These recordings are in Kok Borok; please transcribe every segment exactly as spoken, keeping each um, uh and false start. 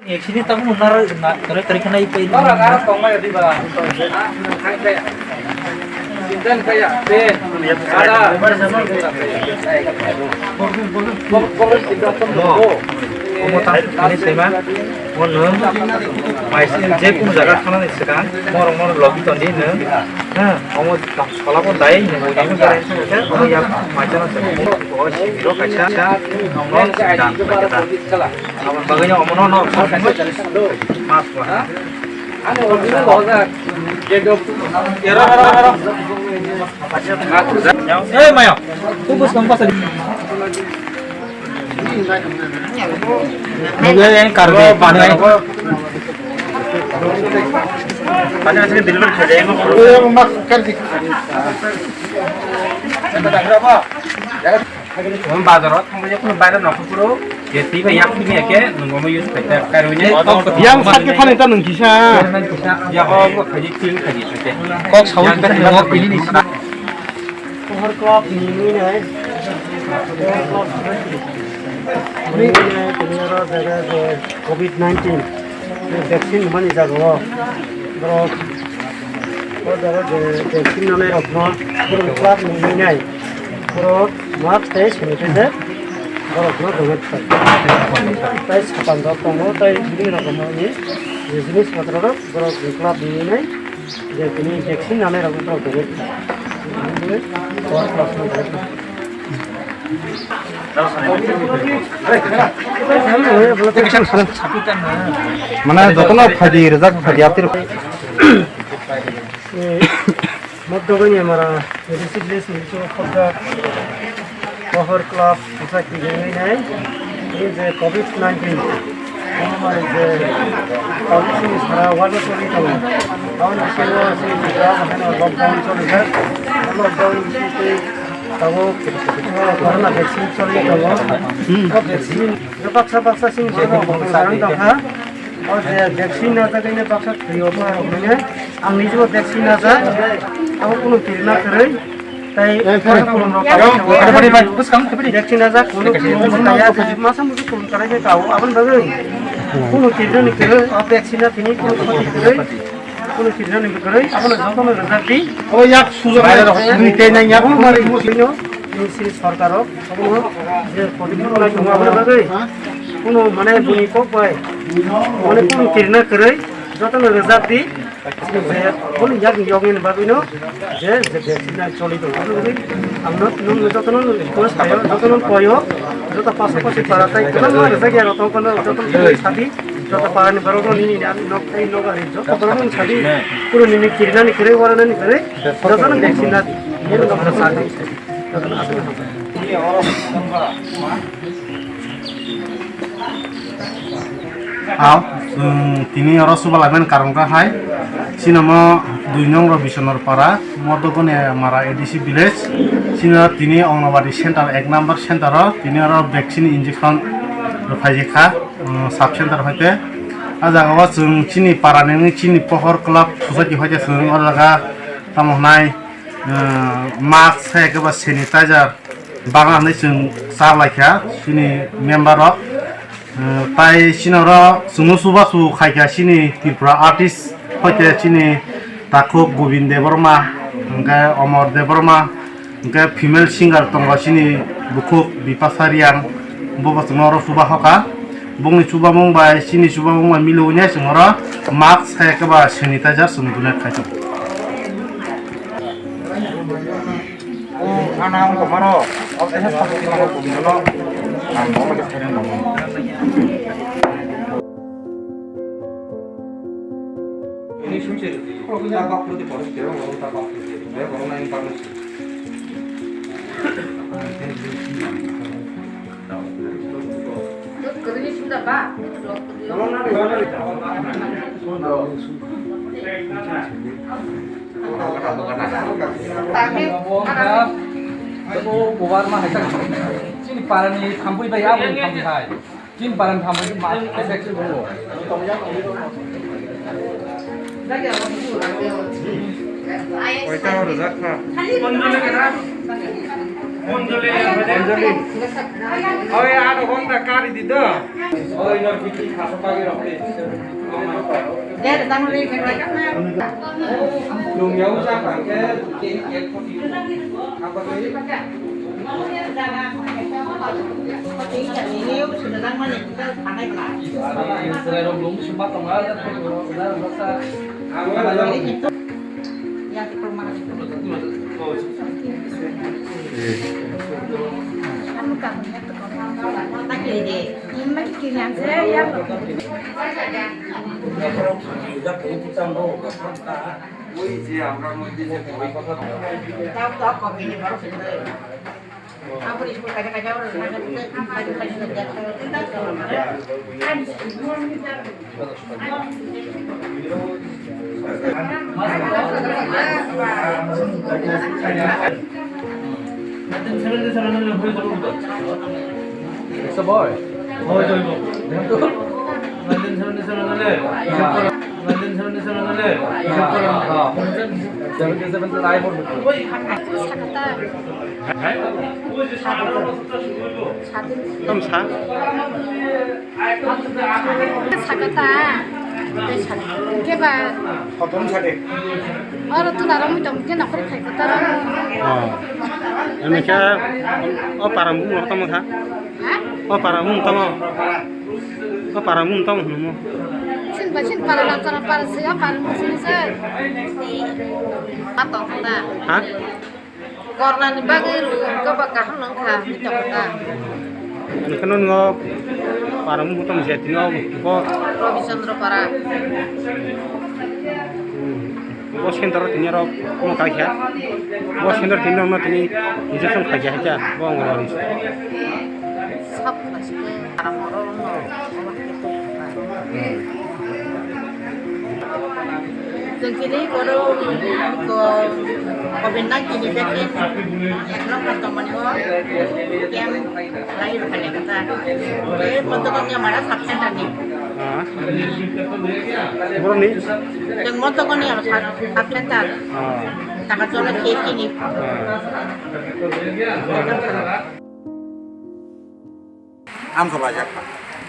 Sini tamu nara na tore tore kana ipai. Bara gara tongma ya diba. Sindan kaya, ben, ada. Omo ta, ini tema. Mo nung, maisi je kun jaga khana ni sekan, morong morong lobby tondi nung. Ha, omo ta, sola pon dai, nung, nung, nung, nung, nung, ya, maisa na sekan. Oh, si biro kaisa, nung, nung, dan, kaisa. Aboni bagwi no omono no mas wa. Ani original hojak. Ero, ero, ero. Mas hojak. Eh, maya. Tu bus kam pasal. Nugya yang karbi pani. Pani asli deliver khaja. Mas karbi. Bazaro thangbai phuru baira nokho phuru je twi bai yak phuru ya khe nung omo use khai ta karwi ne. Yang sat khe thani ta nung kisa. Ya ho mo khaji tin khaji khaji. Kok sawi kisa nung omo pili ni sina. Pohor club ni nui nai. Nui nai tini oro jaga je covid nineteen vaccine mani jaga o. Borok o jaga je vaccine nanai rok no borok club ni nui nai. Borok mask tei sanitizer borok no donate khlai. Tei sapan rok tongo, tei bini rokom ni je jinis potro rok borok je club ni nai, je tini vaccine nanai rok borok donate khlai. Borok club no donate khlai. Mane jotono phaidi rijak phaidi apir. Modogoni amara A D C village ni bisingo khobjak Pohor Club bwsa kiringwi nai. Tini je covid nineteen omo je tabuk chini sara world o choli tongo. Aboni bisingo chini Tripura haino lockdown cholijak. Lockdown ni bisingtwi tabuk corona vaccine choli tongo. O vaccine baksa baksa chini borok rang tongkha. O je vaccine najagwi baksa thwio borok mane. Ang nijebo vaccine najak, abo kunu kirna kwrwi, tei Eh, kare. Kunu rok Yo, kare bari bai, bwskang, kare bari. Vaccine najak, kunu kirna kaya, masa musu kunu kare khe kao, aboni bagwi kunu kirna ni kwrwi, o vaccine na tini kunu khoti kwrwi, kunu kirna ni kwrwi, abono jotono rwjak di. O yak sujo bai rok, ni tei nang yak mari. Bini si sorkaro, abono je khoti kwrwi tongo, aboni bagwi kunu mane buni kok bai, mane kunu kirna kwrwi, jotono rwjak di. Je boni yak yogni bagwino je, je vaccine choli tongo. Ang no, nwng jotono request khaio, jotono koyo, joto pasapasi para tai kwbangma rwjak ya rok tongphano jotono sadi, joto parani borok no nini nok tai nok ari joto borok no sadi, kunu nini kirinani kwrwi waranani kwrwi jotono vaccine nadi. Jotono aswk. Aw, chwng tini oro chuba laimani karon kha hai, chini omo dui nong Robisonor para, Modokoni Mara A D C village, chini oro tini Anganwadi center, ek number center o tini oro vaccine injection rwphai kha, um, sub center hoite. A jaga o chwng chini para ni, chini Pohor Club Society hoite chwng o jaga tamo hwnai, uh, mask hai khe ba sanitizer bagna hinwi chwng cha lai kha chini member rok. Uh, tai chini oro chwngno chubachu khai kha chini Tripura artist, hoi khe chini takhuk Gobind Debbarma, hwnkhe Omor Debbarma, hwnkhe female singer tongo chini bukhuk Bipasa Reang, bo bo chwngno oro chuba hoka. Bongni chubamung bai chini chubamung bai mili hwnwi chwng oro mask hai khe ba sanitizer chwng donate khai tongo. O, ana wngkha mano, o, teisa sakti mano, bumino, ang bo mani khaina nango. Ini sumse, ta bak pwrwti pore khe, o, ta bak pwrwti, be, borok nai parno si. Abo bubar ma hai ta. Chini parani thambui bai abo thambui hai. Chini parani thambui ma kaisa kaisa bo. Oita rwjak kha. Anjali. Oi, adha ghonta kari di to. Oi, nor kiti khaso pagi rok di. Lung yau sa kang ke, ke, ke, koti. Apa tu? It's a boy. Seventy seven to nine. Sakata. Sakata. Tong sa. Sakata. Tei sakata. Keba. Kotom sade. Oro tu naro mui tong ke nokori khai kata. Oh. Ini kya? Oh, parang bung tamo kha. Ha? Oh, parang bung tamo. Oh, parang bung tamo hunu mo. Sin ba sin para na para para se ya para mo sin se. Atong kata. Ha? Gornani bagwi rwgwkha ba kaham nang kha, hwnwi tongkha. Hwnkheno nwngo parang muthung se tini o bo. Rabi Chandra Para. Bo center o tini oro omo kaikha. Bo center tini rokno tini injection khaikha hakhe bo Anganwadi. Sab khlai se khe para moro rokno omo hai khe tongkha. Chwng tini bono ko-, covid nineteen ni vaccine ek number tongmani o camp lai rwkha le kata. Tei Montokoni amara sub center ni. Ah. Boroni? Chwng Montokoni amara sub, sub center. Ah. Taka jola khe chini. Ah. Amjolaijakha.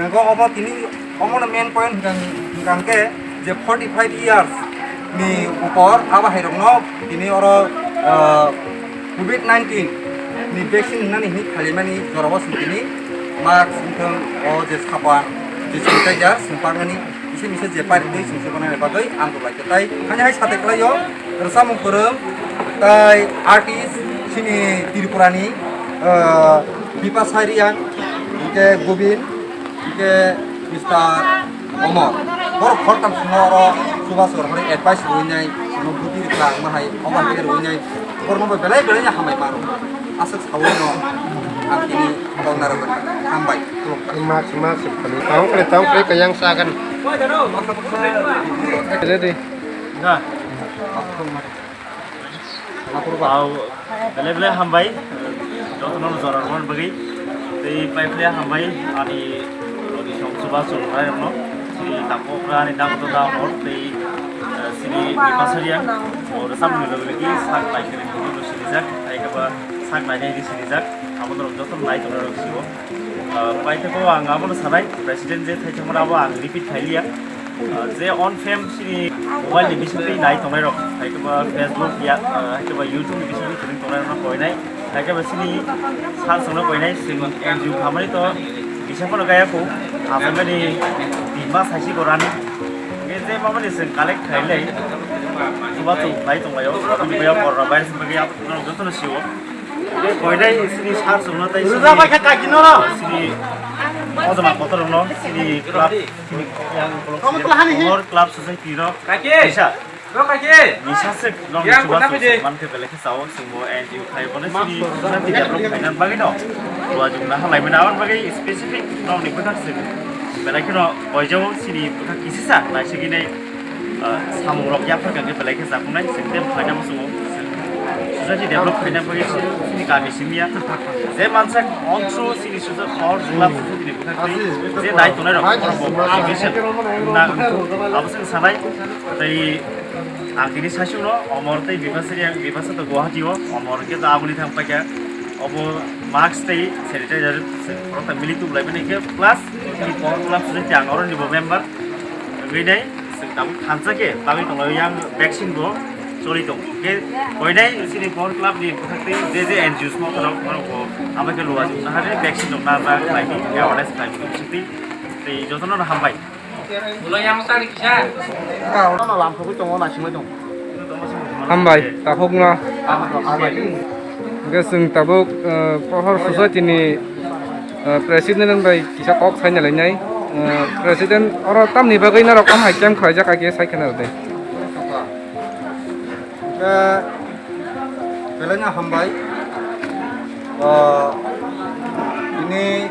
Hwnkhe obo tini omono main point hwnkha, hwnkha khe je forty five years ni upor abo hairokno tini oro, ah, covid nineteen ni vaccine hwnani hwnwi khalimani jorao chwng tini mask wngthang o je sapan je sanitizer chwng paknani kisa misa je pairwtwi chwng se banana bagwi amjolai khe tai hani hai sate khlaio. Rwchapmung kwrwng tei artist chini Tripurani, ah, Bipasha Reang, hwnkhe Gobin, hwnkhe Mister Omor. Borok khortam swngo oro chubachu rokni advice rwinai, swngo budi rwkha wngma hai, obo hai khe rwinai. Borokno bo belai belai no hambai mano. Aswk saui no ang tini tongna rwgwi hambai, khulumkha. Sima, sima, sima. Tang kre, tang kre, kayang sagan. Ready. Wow, belai belai hambai, jotono jora rwmani bagwi. Tei pai phai hambai ani roni song chuba chulrai rokno. Chini takhokra ani dam to dam hor tei, eh, chini Bipasha Reang, o rwchapmung logi logi sak nai khe rwngthokno sinijak, tei khe ba sak nainai hinwi sinijak, abo norok jotono nai tongnai rok sio. Ah, paithago ang abono sanai, President je thaithangmani abo ang repeat khailiya. Ah, je on fame chini mobile ni bisingtwi nai tongnai rok, haikhe ba Facebook ya, ah, haikhe ba YouTube ni bisingtwi kwrwng tongnai rokno koinai, haikhe ba chini sir songno koinai, chwng N G O khamani to kisa phano gaya kho, achaimani bima saisi gorani. Hwnkhe je mamani chwng collect khailai, chubachu nai tonglaio, aboni bagwi corona virus ni bagwi norok jotono sio. Koinai sini sar songno tei sini, sini ojama kotor rokno sini club, sini club society rok kaisa nisa se rok chubachu mankhe belai khe chao chwngbo N G O khai bono sini society develop khaina bagwi no. Tua jung na halai mena aboni bagwi specific rok ni bwkhak se belai kheno koijao sini bwkhak kisisa naisingini. Ah, samung rok yaphar kang khe belai khe jakunai, chwng tei phaina muchungo. Society develop khaina bagwi chini kami simi ya. Je mansa onsu chini suja hor jula society ni bwkhak twi je nai tongnai rok, borok bo motivation na abo chwng sanai. Tei ang tini sasuk no Omor tei Bipasha Reang, Bipasha to Guwahati o, Omor khe to aboni thang paikha. Obo mask tei sanitizer se khoroksa mili tubulaimani khe plus chini Pohor Club Society ang oroni bo member wngwi nai chwng tabuk thansa khe bagwi tonglai yang vaccine bo choli tong khe koinai chini Pohor Club ni bwkhak tei je je N G Os motharok norok bo abo khe luwa chukna hade vaccine rok narwk khlaidi awareness khlaidi bisingtwi tei jotono hambai. Hambai, takhukno. Hingke chwng tabuk, eh, Pohor Society ni, eh, President bai kisa kok saina lainai. Eh, President, oro tamni bagwi norok omo hai camp khlaijak, age sai khna rwdi. Hingke belai no hambai. Ah, tini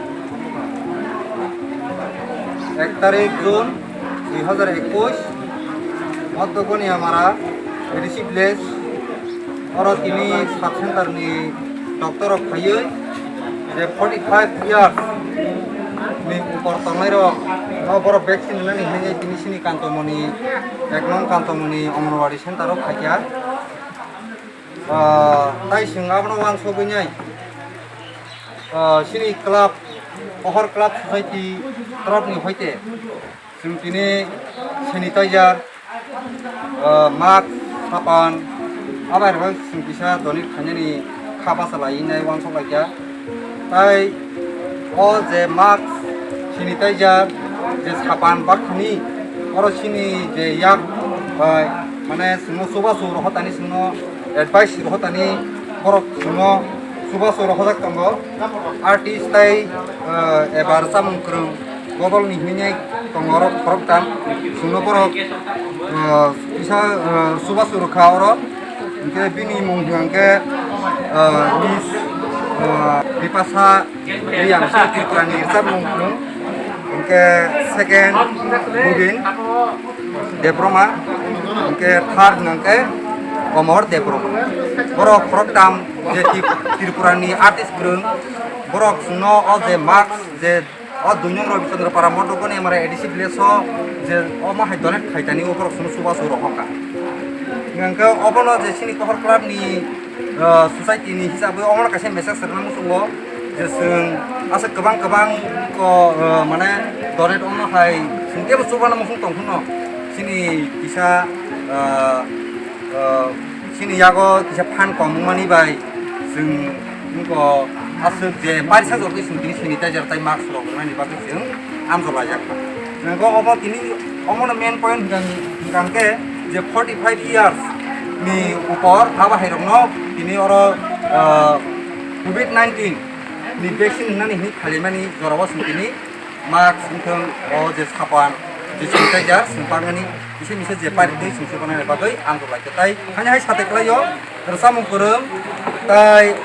ek tarik June dui hazar ekush, Moddogoniamara A D C village, oro tini sub center ni doctor rok phaiwi je forty five years ni upor tongnai rok no borok vaccine rwnani hinwi tini sini Kantomoni, ek nong Kantomoni Anganwadi center o phaikha. Ah, tai chwng abono uansugwi nai, ah, chini club, Pohor Club Society torop ni hoite chwng tini sanitizer, ah, mask, sapan, abai rok chwng kisa donate khainani kha basa lainai uansuk laikha. Tai o je mask, sanitizer, je sapan bakhni, oro chini je yak bai, mane chwngno chubachu rohortani, chwngno advice rohortani, borok chwngno chubachu rohorjak tongo. Artist tai, eh, ebar chamung kwrwng bodolni hinwi tongo oro khoroktham, chwngno borok, eh, kisa, eh, chubachu rwkha oro. Hingke bini mung hingke, ah, Miss, ah, Bipasa Reang, Tripura ni rwchapmung phung. Hingke second Bubin Debroma, hingke third hingke Komor Debroma. Borok khoroktham je Trip-, Tripura ni artist kwrwng, borok chwngno o je mask je o dui nong Rabi Chandra Para Moddogoniamara A D C village o je omo hai donate khaitani o borok chwngno chubachu rohorkha. Hingke obono je chini Pohor Club ni, ah, society ni hisabwi omono kaisa message rwna muchungo je chwng aswk kwbang kwbang ko, ah, mane donate omo hai chwng teibo chubana muchung tong phano chini kisa, ah, ah, chini yago kisa phan kom wngmani bai chwng wngkha aswk je parisa jordi chwng tini sanitizer tai mask rok rwnani bagwi chwng amjok laijak kha. Hingke obo tini omono main point hingka, hingka hingke je forty five years ni upor abo hai rokno tini oro, ah, covid nineteen ni vaccine rwnani hinwi khalimani jorao chwng tini mask wngthong, o je sapan, je sanitizer, chwng paknani kisa misa je paritwi chwng se panani bagwi amjok laikha. Tai hani hai sate kwlaio, rwchapmung kwrwng, tai